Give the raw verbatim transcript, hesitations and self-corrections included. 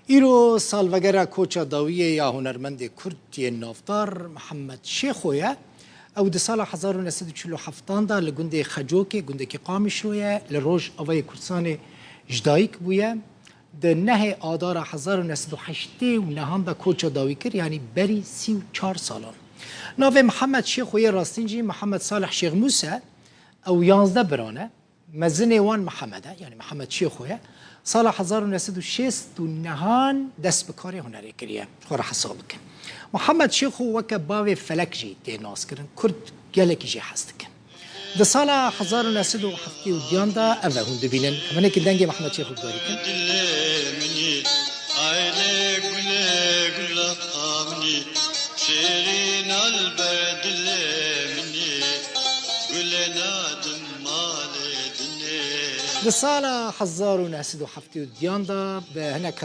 Îro salvegera koça dawiyê ya hunermendê Kurd yê navdar Mihemed Şêxo ye. Ew di sala hezar û neh sed û çil û heftan de li gundê Xecokê, gundekî Qamişlo ye, li Rojavayê Kurdistanê ji dayik bûye. Di nehê Adara hezar û neh sed û heştê û nehan de koça dawî kir, yanî berî sî û çar salan. Navê Mihemed Şêxo yê rastîn jî Mihemed Salih Şêxmûs e. Ew yanzdeh bira ne. Mezinê wan Mihemed e, yanî Mihemed Şêxo ye. Sala hezar û neh sed û şêst û nehan dest bi karê hunerê kiriye. Xwe re hesab bikin. Mihemed Şêxo weke bavê felek jî tê naskirin. Kurd gelekî jê hez dikin. Di sala hezar û neh sed û heftê û duyan de ev e hûn dibînin. Em hinekî dengê Mihemed Şêxo guherî kin. Dilê minî, ay lê gulê gula minî, şêrîna li ber dilê minî, gulê nadim malê dinê. Di sala hezar û neh sed û heftê û duyan de bi hinek